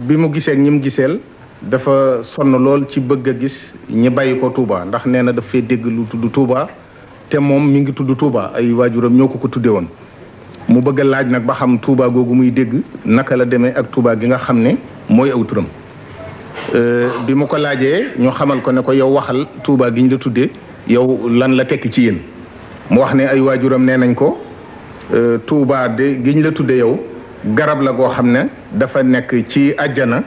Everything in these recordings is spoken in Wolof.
bi mu gisee ak ñi mu giseel dafa sonn lool ci bëgg a gis ñi bàyyi ko Touba ndax nee na daf fee dégg lu tudd Touba te moom mi ngi tudd Touba ay waajuram ñoo ko tudde woon mu bëgg a laaj nag ba xam Touba googu muy dégg naka la demee ak Touba gi nga xam ne mooy aw turam bi mu ko laajee ñu xamal ko ne ko yow waxal Touba gi ñu la tuddee yow lan la tekki ci yéen mu wax ne ay waajuram nee nañ ko Touba de gi ñu la tuddee yow garab la goo xam ne dafa nekk ci àjjana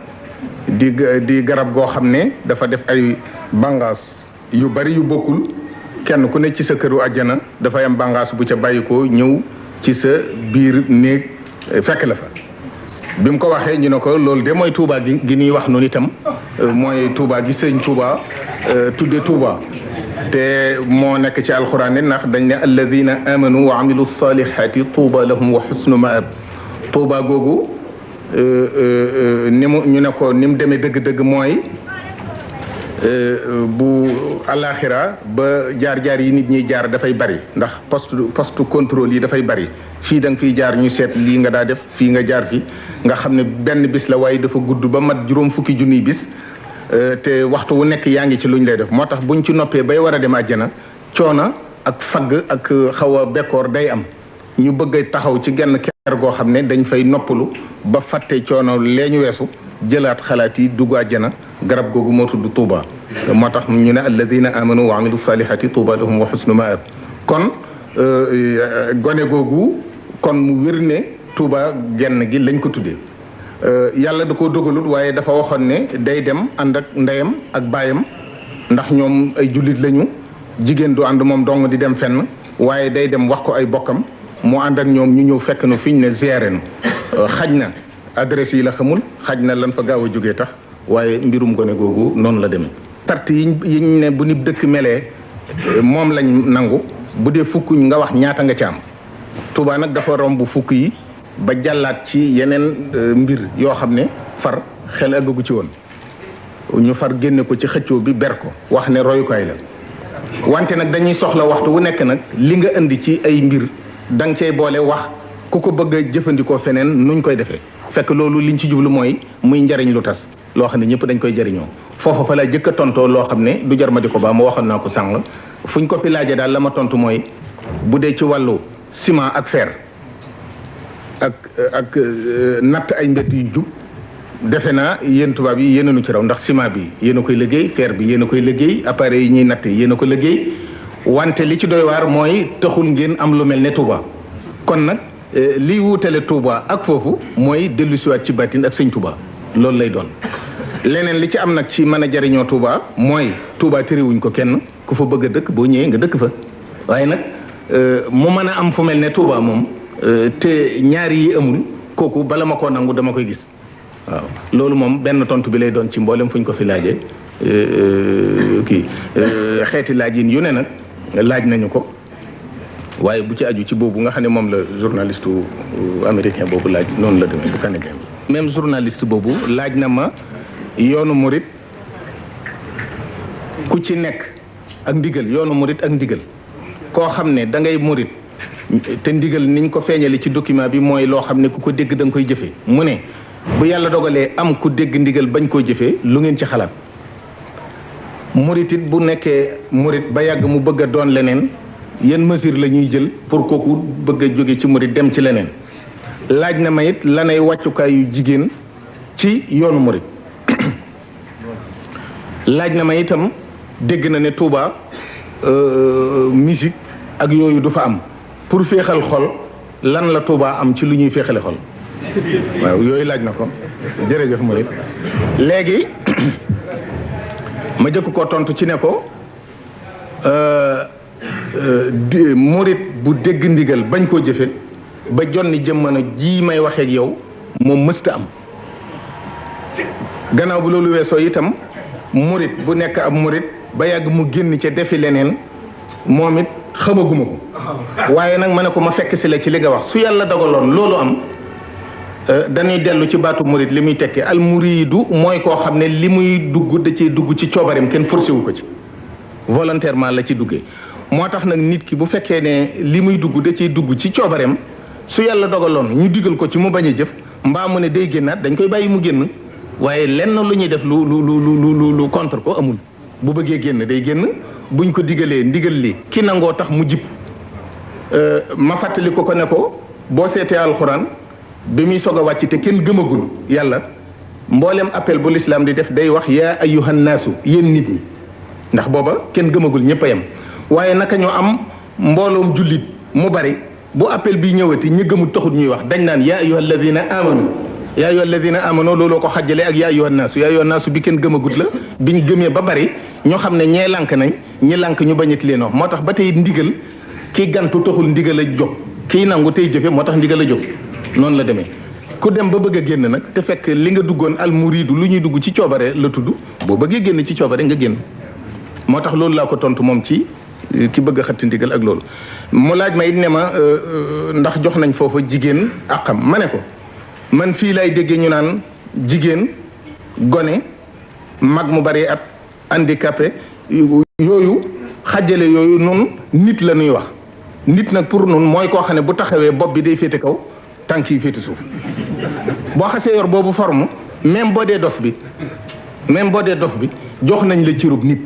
di garab goo xam ne dafa def ay bàngaas yu bari yu bokkul kenn ku ne ci sa këru àjjana dafay am bàngaas bu ca bàyyikoo ñëw ci sa biir néeg fekk la fa bi mu ko waxee ñu ne ko loolu de mooy Touba gi ñuy wax noonu itam mooy Touba gi sëñ Touba tudde Touba te moo nekk ci alxuraan ndax dañ ne alladina amanu wa amilu salihati Touba lahum wa xusnu maab Touba googu ni mu ñu ne ko ni mu demee dëgg-dëgg mooy bu alaxira ba jaar-jaar yi nit ñiy jaar dafay bari ndax poste contrôle yi dafay bari fii da nga fiy jaar ñu seet lii nga daa def fii nga jaar fi nga xam ne benn bis la waaye dafa gudd ba mat juróom fukki junniy bis te waxtu wu nekk yaa ngi ci luñ lay def moo tax buñ ci noppee bay war a dem àjjana coona ak fagg ak xaw a bekkoor day am ñu bëgg a taxaw ci genn ker goo xam ne dañ fay noppalu ba fàtte coono lee ñu weesu jëlaat xalaat yi dugg àjjana garab googu moo tudd Touba moo tax ñu ne alladina amanu wa amilu salihati Touba lahum wa husnu maab kon gone googu kon mu wér ne Touba genn gi lañ ko tuddee yàlla da koo dogalut waaye dafa waxoon ne day dem ànd ak ndeyam ak baayam ndax ñoom ay jullit lañu jigéen du ànd moom dong di dem fenn waaye day dem wax ko ay bokkam mu ànd ak ñoom ñu ñëw fekk nu fiñ ne ziyaare nu xaj na adresse yi la xamul xaj na lan fa gaaw a jógee tax waaye mbirum gone googu noonu la demee. sart yiñ ne bu nit dëkk melee moom lañ nangu bu dee fukk nga wax ñaata nga ci am Touba nag dafa romb fukk yi ba jàllaat ci yeneen mbir yoo xam ne far xel àggagu ci woon ñu far génne ko ci xëccoo bi ber ko wax ne royukaay la wante nag dañuy soxla waxtu wu nekk nag li nga indi ci ay mbir da nga cay boole wax ku ko bëgg a jëfandikoo feneen nuñ koy defee fekk loolu liñ ci jublu mooy muy njariñ lu tas loo xam ne ñëpp dañ koy jëriñoo foofu fa la jëkk a tontoo loo xam ne du jar ma di ko baa ma waxoon naa ko sànq fuñ ko fi laajee daal la ma tontu mooy bu dee ci wàllu ciment ak fer ak natt ay mbedd yu jub defe naa yéen tubaab yi yéen a nu ci raw ndax ciment bi yéen a koy liggéey fer bi yéen a koy liggéey appareil yi ñuy natt yéen a ko liggéey wante li ci doy waar mooy taxul ngeen am lu mel ne Touba kon nag liy wuutale Touba ak foofu mooy dellusiwaat ci bàttin ak sëñ Touba loolu lay doon leneen li ci am nag ci mën a jariñoo Touba mooy Touba terewuñ ko kenn ku fa bëgg a dëkk boo ñëwee nga dëkk fa waaye nag mu mën a am fu mel ne Touba moom te ñaari yi amul kooku bala ma koo nangu dama koy gis waaw loolu moom benn tontu bi lay doon ci mboolem fu ñu ko fi laajee kii xeeti laaj yu ne nag laaj nañu ko waaye bu ci aju ci boobu nga xam ne moom la journaliste américain boobu laaj noonu la demee bu canadien bi même journaliste boobu laaj na ma yoonu murit ku ci nekk ak ndigal yoonu murit ak ndigal koo xam ne da ngay murit te ndigal niñ ko feeñale ci document bi mooy loo xam ne ku ko dégg da nga koy jëfee mu ne bu yàlla dogalee am ku dégg ndigal bañ koo jëfee lu ngeen ci xalaat murit it bu nekkee murit ba yàgg mu bëgg a doon leneen yan mesure la ñuy jël pour kooku bëgg a jóge ci murit dem ci leneen laaj na ma it lanay wàccukaayu jigéen ci yoonu murit laaj na ma itam dégg na ne Touba musique ak yooyu du fa am pour féexal xol lan la Touba am ci lu ñuy féexale xol waaw yooyu laaj na ko jërëjëf murit léegi ma jëkk ko tontu ci ne ko murit bu dégg ndigal bañ koo jëfe ba jonni jëmmana ji may waxeek yow moom mësta am gannaaw bu loolu weesoo itam murit bu nekk ab murit ba yàgg mu génn ca defi leneen moom it xamaguma ko waaye nag ma ne ko ma fekk si la ci li nga wax su yàlla dogaloon loolu am dañuy dellu ci baatu murit li muy tekki al muridu mooy koo xam ne li muy dugg da cee dugg ci coobareem kenn forcé wu ko ci volontairement la ci duggee moo tax nag nit ki bu fekkee ne li muy dugg da cee dugg ci coobareem su yàlla dogaloon ñu digal ko ci mu bañ a jëf mbaa mu ne day génnaat dañ koy bàyyi mu génn waaye lenn lu ñuy def lu contre ko amul. bu bëggee génn day génn buñ ko digalee ndigal li ki nangoo tax mu jib ma fàttali ko ne ko boo seetee alxuraan bi muy soog a wàcc te kenn gëmagul yàlla mboolem appel bu lislaam di def day wax yaa ayyuhan naasu yéen nit ñi ndax booba kenn gëmagul ñëpp a yem waaye naka ñoo am mbooloom jullit mu bari bu appel bi ñëwati ñi gëmul taxut ñuy wax dañ naan yaa ayyuhal ladina amanu yaa ayyuhal ladina amanu looloo ko xajjale ak yaa ayyuhan naasu bi kenn gëmagut la biñ gëmee ba bari ñoo xam ne ñee lànk nañ ñi lànk ñu bañati leen wax moo tax ba tey ndigal kii gantu taxul ndigal a jóg kii nangu tey jëfe moo tax ndigal a jóg noonu la demee ku dem ba bëgg a génn nag te fekk li nga duggoon al muridu lu ñuy dugg ci coobare la tudd boo bëggee génn ci coobare nga génn moo tax loolu laa ko tontu moom ci ki bëgg a xatti ndigal ak loolu mu laaj ma it ne ma ndax jox nañ foofa jigéen àqam ma ne ko man fii lay déggee ñu naan jigéen gone mag mu bari at handicapé yooyu xajjale yooyu nun nit la ñuy wax nit nag pour nun mooy koo xam ne bu taxawee bopp bi day féete kaw tànk yi féete suuf boo xasee yor boobu forme même boo dee dof bi jox nañ la cirub nit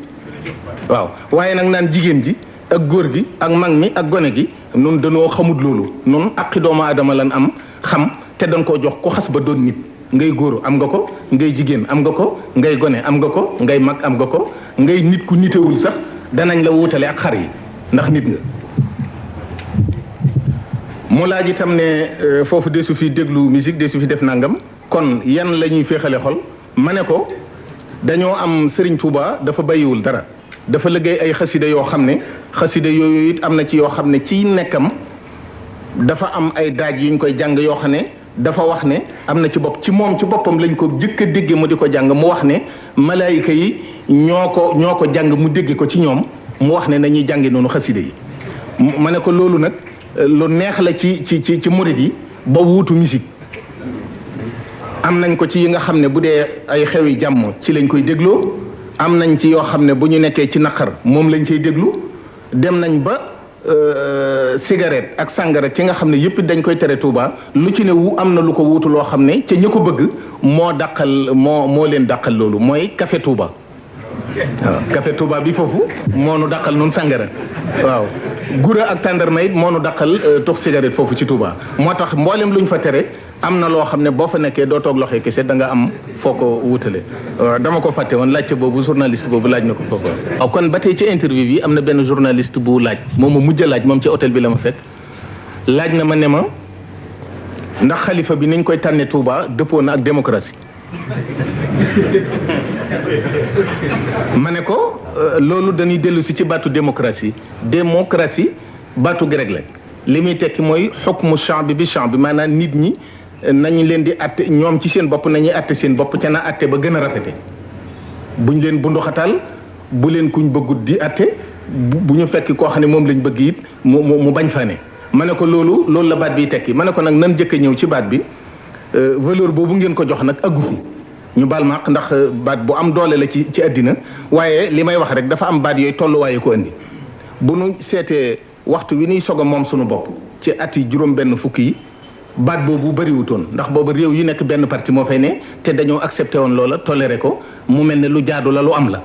waaw waaye nag naan jigéen ji ak góor gi ak mag mi ak gone gi nun dañoo xamut loolu nun aqi doomu aadama lan am xam te dañ koo jox ku xas ba doon nit ngay góor am nga ko ngay jigéen am nga ko ngay gone am nga ko ngay mag am nga ko ngay nit ku nitewul sax danañ la wutale ak xar yi ndax nit nga mu laaj itam ne foofu desu fi déglu musique desu fi def nangam kon yan la ñuy féexale xol ma ne ko dañoo am Serigne Touba dafa bàyyiwul dara dafa liggéey ay xasida yoo xam ne xasida yooyu it am na ci yoo xam ne ci nekkam dafa am ay daaj yu ñu koy jàng yoo xam ne dafa wax ne am na ci bopp ci moom ci boppam lañ ko jëkk a dégge mu di ko jàng mu wax ne malaayika yi ñoo ko jàng mu dégge ko ci ñoom mu wax ne nañuy jànge noonu xasida yi ma ne ko loolu nag lu neex la ci murid yi ba wuutu musique am nañ ko ci yi nga xam ne bu dee ay xewi jàmm ci lañ koy dégloo am nañ ci yoo xam ne bu ñu nekkee ci naqar moom lañ cay déglu dem nañ ba cigarette ak sàngara ki nga xam ne yëpp dañ koy tere Touba lu ci ne wu am na lu ko wuutu loo xam ne ca ña ko bëgg moo leen dàqal loolu mooy café Touba waaw café Touba bi foofu moo nu dàqal noonu sàngara waaw gura ak tàndarma it moo nu dàqal tux cigarette foofu ci Touba moo tax mboolem lu ñu fa tere am na loo xam ne boo fa nekkee doo toog loxo kese da nga am foo ko wutale waaw dama ko fàtte woon laajte boobu journaliste boobu laaj na ko foofu waaw kon ba tey ci interview bi am na benn journaliste bu laaj moom ma mujj a laaj moom ci hôtel bi la ma fekk laaj na ma ne ma ndax xalifa bi niñ koy tànnee Touba dëppoo na ak démocratie ma ne ko loolu dañuy dellu si ci baatu démocratie baatu grec la li muy tekki mooy xukmu champ bi champ bi maanaam nit ñi nañ leen di atte ñoom ci seen bopp nañuy atte seen bopp ca na atte ba gën a rafete buñ leen bunduxatal bu leen kuñ bëggut di atte bu ñu fekk koo xam ne moom lañ bëgg it mu bañ fa ne ma ne ko loolu la baat biy tekki ma ne ko nag nan jëkk a ñëw ci baat bi valeur boobu ngeen ko jox nag aggu fi ñu baal ma ndax baat bu am doole la ci àddina waaye li may wax rek dafa am baat yooyu tolluwaaye ko andi bu nu seetee waxtu wi nuy soog a moom suñu bopp ci at yi juróom benn fukk yi baat boobu bëriwutoon ndax boobu réew yi nekk benn parti moo fay ne te dañoo accepté woon loola toléré ko mu mel ne lu jaadu la lu am la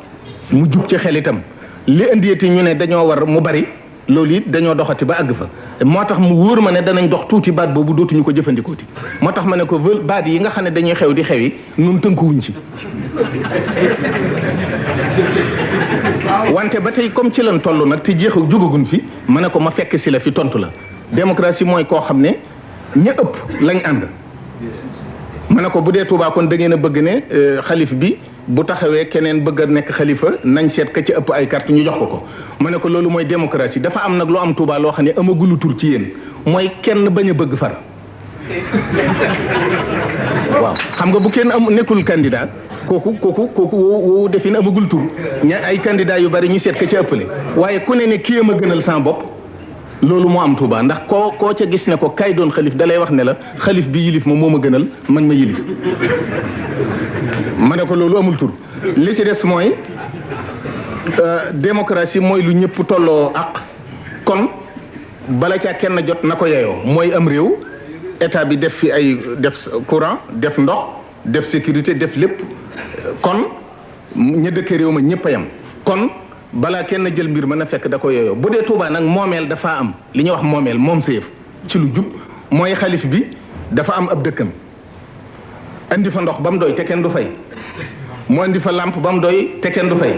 mu jub ci xel itam li indieti ñu ne dañoo war mu bari loolu it dañoo doxati ba àgg fa moo tax mu wóor ma ne danañ dox tuuti baat boobu dootuñu ko jëfandikooti moo tax ma ne ko baat yi nga xam ne dañuy xew di xewi nun tënkuwuñ ci wante ba tey comme ci lan toll nag te jeexu jógagun fi ma ne ko ma fekk si la fi tontu la démocratie mooy koo xam ne ña ëpp lañ ànd ma ne ko bu dee Touba kon da ngeen a bëgg ne xalif bi bu taxawee keneen bëgg a nekk xalifa nañ seet ka ci ëpp ay carte ñu jox ko ma ne ko loolu mooy démocratie dafa am nag lu am Touba loo xam ne amagulu tur ci yéen mooy kenn bañ a bëgg far waaw xam nga bu kenn nekkul candidat kooku woowu defin amagul tur ay candidat yu bari ñu seet ka ci ëppale waaye ku ne kii am a gënal sans bopp loolu moo am Touba ndax koo ca gis ne ko kay doon xalif dalay wax ne la xalif bi yilif ma moo ma gënal man ma yilif ma ne ko loolu amul tur li ci des mooy démocratie mooy lu ñëpp tolloo ak kon bala caa kenn jot na ko yeyoo mooy am réew état bi def fi def courant def ndox def sécurité def lépp kon ña dëkk réew ma ñëpp a yam kon balaa kenn jël mbir mën a fekk da ko yooyoo bu dee Touba nag moomeel dafa am li ñuy wax moomeel moom sa yëf ci lu jub mooy xalif bi dafa am ab dëkkam andi fa ndox ba mu doy te kenn du fay mu andi fa lampe ba mu doy te kenn du fay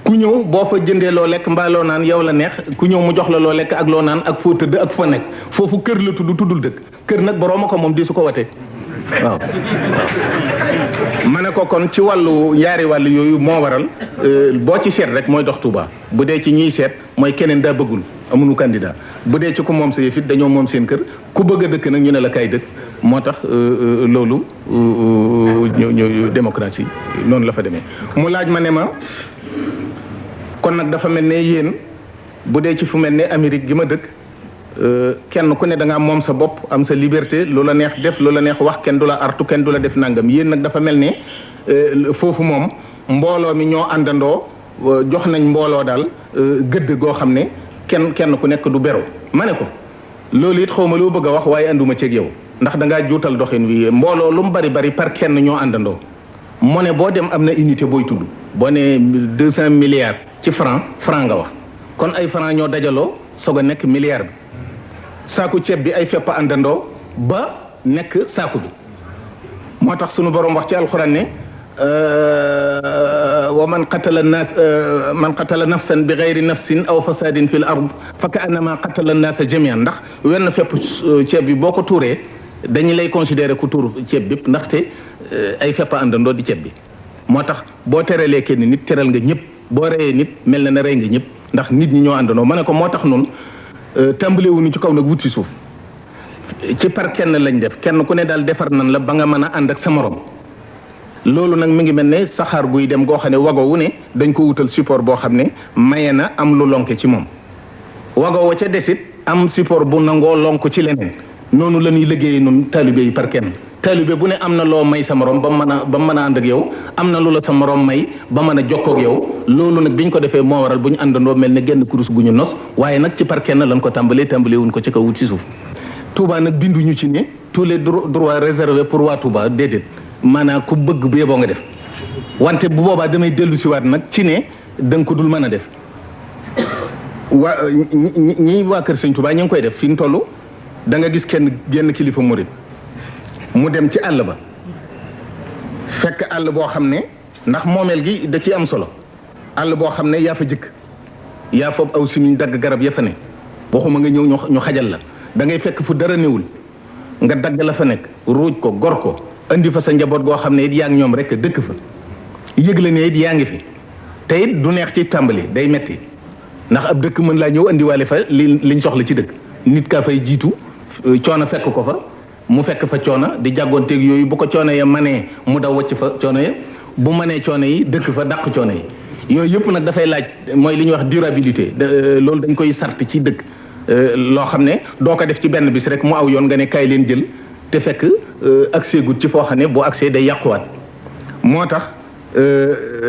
ku ñëw boo fa jëndee loo lekk mbaa loo naan yow la neex ku ñëw mu jox la loo lekk ak loo naan ak foo tëdd ak foo nekk foofu kër la tuddul dëkk kër nag borooma ko moom di su ko watee waaw ma ne ko kon ci wàllu ñaari wàll yooyu moo waral boo ci seet rek mooy dox Touba bu dee ci ñiy seet mooy keneen daa bëggul amuñu candidat bu dee ci ku moom sa yëf it dañoo moom seen kër ku bëgg a dëkk nag ñu ne la kay dëkk moo tax loolu ñu démocratie noonu la fa demee mu laaj ma ne ma kon nag dafa mel ne yéen bu dee ci fu mel ne Amérique gi ma dëkk kenn ku ne da ngaa moom sa bopp am sa liberté lu la neex def lu la neex wax kenn du la artu kenn du la def nangam yéen nag dafa mel ne foofu moom mbooloo mi ñoo àndandoo jox nañ mbooloo daal gëdd goo xam ne kenn ku nekk du beru ma ne ko loolu it xaw ma loo bëgg a wax waaye anduma ceeg yow ndax da ngaa juutal doxin wi mbooloo lu mu bari par kenn ñoo àndandoo mu ne boo dem am na unité booy tudd boo ne 200 milliards ci franc nga wax kon ay franc ñoo dajaloo soog a nekk milliard bi saaku ceeb bi ay fepp àndandoo ba nekk saaku bi moo tax sunu borom wax ci alxuraan ne wa man qatala nafsan bi gayri nafsin aw fasadin fil ard fa ka annama qatala naasa jamian ndax wenn fepp ceeb bi boo ko tuuree dañu lay considérer ku tuur ceeb bi ndaxte ay fepp àndandoo di ceeb bi moo tax boo teralee kenn nit teral nga ñëpp boo reyee nit mel na ne rey nga ñëpp ndax nit ñi ñoo àndandoo ma ne ko moo tax noonu tàmbalewuñu ci kaw nag wut si suuf ci par kenn lañ def kenn ku ne daal defar nan la ba nga mën a ànd ak sa morom loolu nag mi ngi mel ne saxaar guy dem goo xam ne wago wu ne dañ ko wutal support boo xam ne maye na am lu lonke ci moom wago wa ca desit am support bu nangoo lonk ci leneen noonu la ñuy liggéeyee noonu taalibe yi par kenn taalibe bu ne am na loo may sa morom ba mën a ànd ak yow am na lu la sa morom may ba mën a jokkoo ak yow loolu nag bi ñu ko defee moo waral bu ñu àndandoo mel ne genn kurus gu ñu nos waaye nag ci par kenn lañ ko tàmbalee wuñ ko ci kaw wut ci suuf Touba nag binduñu ci ne tous les droits réservés pour waa Touba déedéet maanaam ku bëgg bu yeboo nga def wante bu boobaa damay dellu si waat nag ci ne da nga ko dul mën a def waa ñi waa kër Sëñ Touba ñu ngi koy def fi ñu toll da nga gis genn kilifa murit mu dem ci àll ba fekk àll boo xam ne ndax moomeel gi da ciy am solo àll boo xam ne yaa fa jëkk yaa foofu aw sinuñ dagg garab ya fa ne waxuma nga ñëw ñu xajal la da ngay fekk fu dara newul nga dagg la fa nekk ruuj ko gor ko andi fa sa njaboot goo xam ne it yaa ngi ñoom rek dëkk fa yëg la ne it yaa ngi fi te it du neex ci tàmbali day metti ndax ab dëkk mën laa ñëw andiwaale fa liñ soxla ci dëkk nit kaa fay jiitu coono fekk ko fa mu fekk fa coono di jàggoonteeg yooyu bu ko coono ya manee mu daw wacc fa coono ya bu manee coono yi dëkk fa dàq coono yi yooyu yëpp nag dafay laaj mooy li ñuy wax durabilité loolu dañ koy sart ci dëkk loo xam ne doo ko def ci benn bis rek mu aw yoon nga ne kaay leen jël te fekk accès gut ci foo xam ne boo accès day yàquwaat moo tax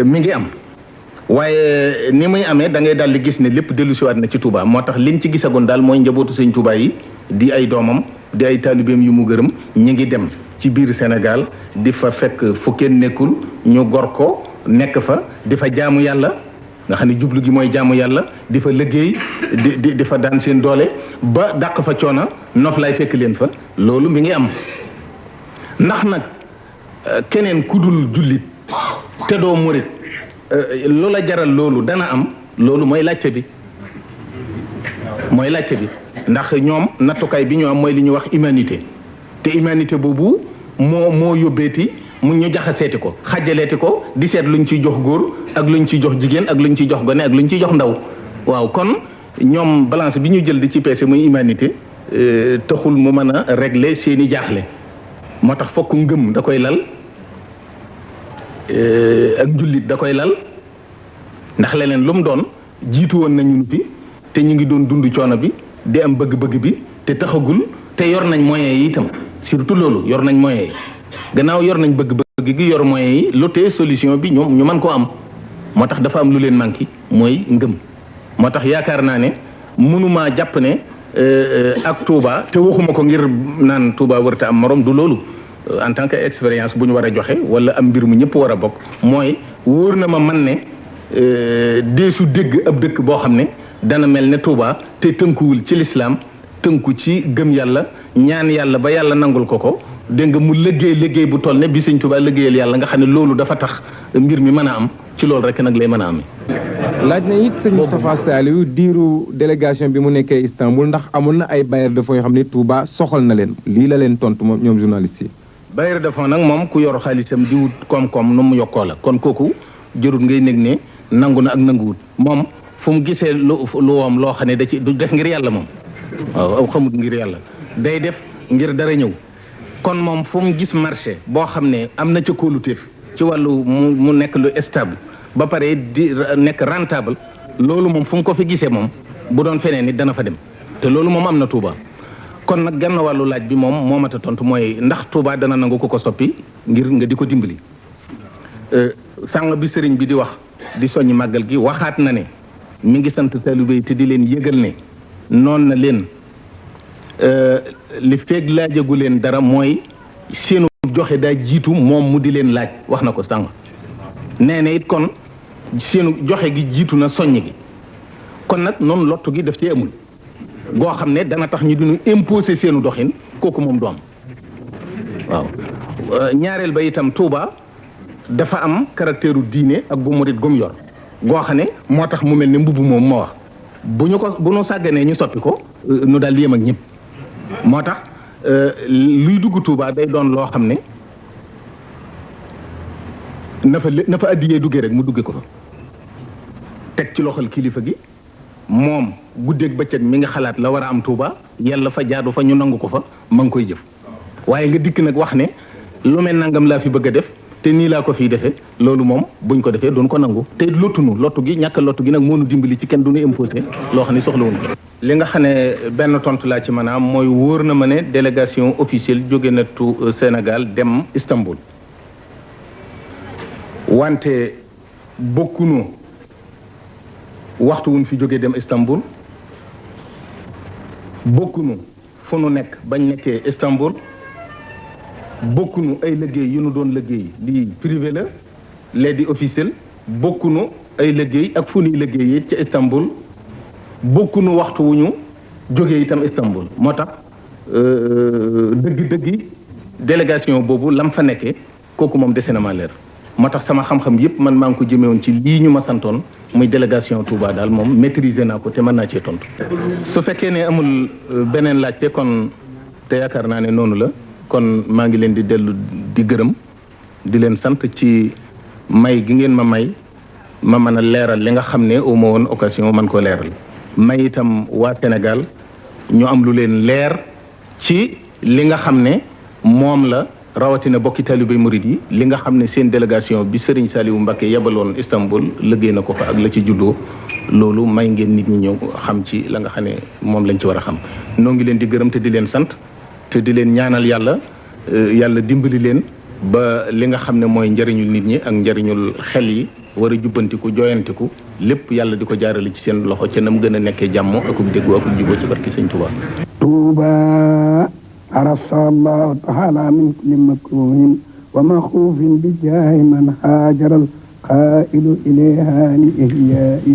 mi ngi am waaye ni muy amee da ngay daal di gis ne lépp dellusiwaat na ci Touba moo tax liñ ci gisagoon daal mooy njabootu sëñ Touba yi di ay doomam di ay taalibeem yu mu gërëm ñi ngi dem ci biir Sénégal di fa fekk fu kenn nekkul ñu gor ko nekk fa di fa jaamu yàlla nga xam ne jublu gi mooy jaamu yàlla di fa liggéey di fa daan seen doole ba dàq fa coono nof lay fekk leen fa loolu mi ngi am ndax nag keneen ku dul jullit te doo murit loola jaral loolu dana am loolu mooy laajte bi ndax ñoom nattukaay bi ñu am mooy li ñuy wax humanité te humanité boobu moo yóbbeeti mu ñu jaxaseeti ko xàjjaleeti ko di seet luñ ciy jox góor ak luñ ciy jox jigéen ak luñ ciy jox gone ak luñ ciy jox ndaw waaw kon ñoom balance bi ñu jël di ci peese muy humanité taxul mu mën a régler seeni jaaxle moo tax fokk ngëm da koy lal ak njullit da koy lal ndax leneen lu mu doon jiitu woon nañu fi te ñu ngi doon dund coono bi di am bëgg-bëgg bi te taxagul te yor nañ moyens yi itam surtout loolu yor nañ moyens yi gannaaw yor nañ bëgg-bëgg gi yor moyens yi lu tee solution bi ñoom ñu mën koo am moo tax dafa am lu leen manqué mooy ngëm moo tax yaakaar naa ne mënumaa jàpp ne ak Touba te waxuma ko ngir naan Touba wërta am morom du loolu en tant que expérience bu ñu war a joxe wala am mbir mu ñëpp war a bokk mooy wóor na ma man ne deesu dégg ab dëkk boo xam ne dana mel ne Touba te tënkuwul ci lislaam tënku ci gëm yàlla ñaan yàlla ba yàlla nangul ko dégg nga mu liggéey bu toll ne bi Sëñ Touba liggéeyal yàlla nga xam ne loolu dafa tax mbir mi mën a am ci loolu rek nag lay mën a amee. laaj na it sëñ Moustapha Saliou diiru délégation bi mu nekkee Istanbul ndax amoon na ay bailleurs de fonds yoo xam ne Touba soxal na leen lii la leen tontu moom ñoom journalistes yi. bailleur de fonds nag moom ku yor xaalisam di wut koom-koom nu mu yokkoo la kon kooku jërut ngay nekk ne nangu na ak nanguwut moom fu mu gisee lu woom loo xam ne da ci du def ngir yàlla moom waaw xamut ngir yàlla day def ngir dara ñëw kon moom fu mu gis marché boo xam ne am na ca kóoluteef ci wàllu mu nekk lu stable ba pare di nekk rentable loolu moom fu mu ko fi gisee moom bu doon feneen nit dana fa dem te loolu moom am na Touba kon nag genn wàllu laaj bi moom moo mat a tontu mooy ndax Touba dana nangu ko soppi ngir nga di ko dimbali sàng bi sëriñ bi di wax di soññi màggal gi waxaat na ne mi ngi sant taalibe yi te di leen yëgal ne noon na leen li feeg laajagu leen dara mooy seenu joxe daa jiitu moom mu di leen laaj wax na ko sàng nee na it kon seenu joxe gi jiitu na soññ gi kon nag noonu lottu gi daf ci amul goo xam ne dana tax ñu duñu imposer seenu doxin kooku moom du am waaw ñaareel ba itam Touba dafa am caractère u diine ak bu murit gum yor goo xam ne moo tax mu mel ne mbubb moom moo wax bu ñu sàgganee ñu soppi ko nu daal di yem ak ñëpp moo tax luy dugg Touba day doon loo xam ne na fa addiyee duggee rek mu dugge ko fa teg ci loxol kilifa gi moom guddeeg bëccëg mi nga xalaat la war a am Touba yàlla fa jaadu fa ñu nangu ko fa ma ngi koy jëf waaye nga dikk nag wax ne lu mel nangam laa fi bëgg a def te nii laa ko fiy defee loolu moom buñ ko defee doon ko nangu te lottu gi ñàkk lottu gi nag moo nu dimbali ci kenn du ñu imposé loo xam ne soxlawuñ ko. li nga xam ne benn tontu laa ci mën a am mooy wóor na ma ne délégation officielle jóge na Sénégal dem Istanbul wante bokkunu waxtu wuñ fi jógee dem Istanbul bokkunu fu nu nekk bañ nekkee Istanbul bokkunu ay liggéey yu nu doon liggéey lii privé la lee di officiel bokkunu ay liggéey ak fu nuy liggéey ci Istanbul bokkunu waxtu wu ñu jógee itam Istanbul moo tax dëgg-dëggi délégation boobu lam fa nekkee kooku moom dese na ma leer moo tax sama xam-xam yépp man maa ngi ko jëmewoon ci lii ñu ma santoon muy délégation Touba daal moom maîtriser naa ko te mën naa cee tontu. su fekkee ne amul beneen laajte kon te yaakaar naa ne noonu la kon maa ngi leen di dellu di gërëm di leen sant ci may gi ngeen ma may ma mën a leeral li nga xam ne au ma woon occasion man koo leeral may itam waa Sénégal ñu am lu leen leer ci li nga xam ne moom la rawatina bokki talibé murid yi li nga xam ne seen délégation bi Serigne Saliou Mbacké yebaloon Istanbul liggéey na ko fa ak la ci juddoo loolu may ngeen nit ñi ñëw xam ci la nga xam ne moom lañ ci war a xam noo ngi leen di gërëm te di leen sant te di leen ñaanal yàlla dimbali leen ba li nga xam ne mooy njëriñul nit ñi ak njëriñul xel yi war a jubbantiku jooyantiku lépp yàlla di ko jaarale ci seen loxo ca nam gën a nekkee jàmm akub déggu akub juboo ci barki Sëñ Tuubaa Tuuba arasa allahu taala min kulli makruhin wa maxuufin bi jaahi man haajaral qaa'ilu ilayha li ihyaa'i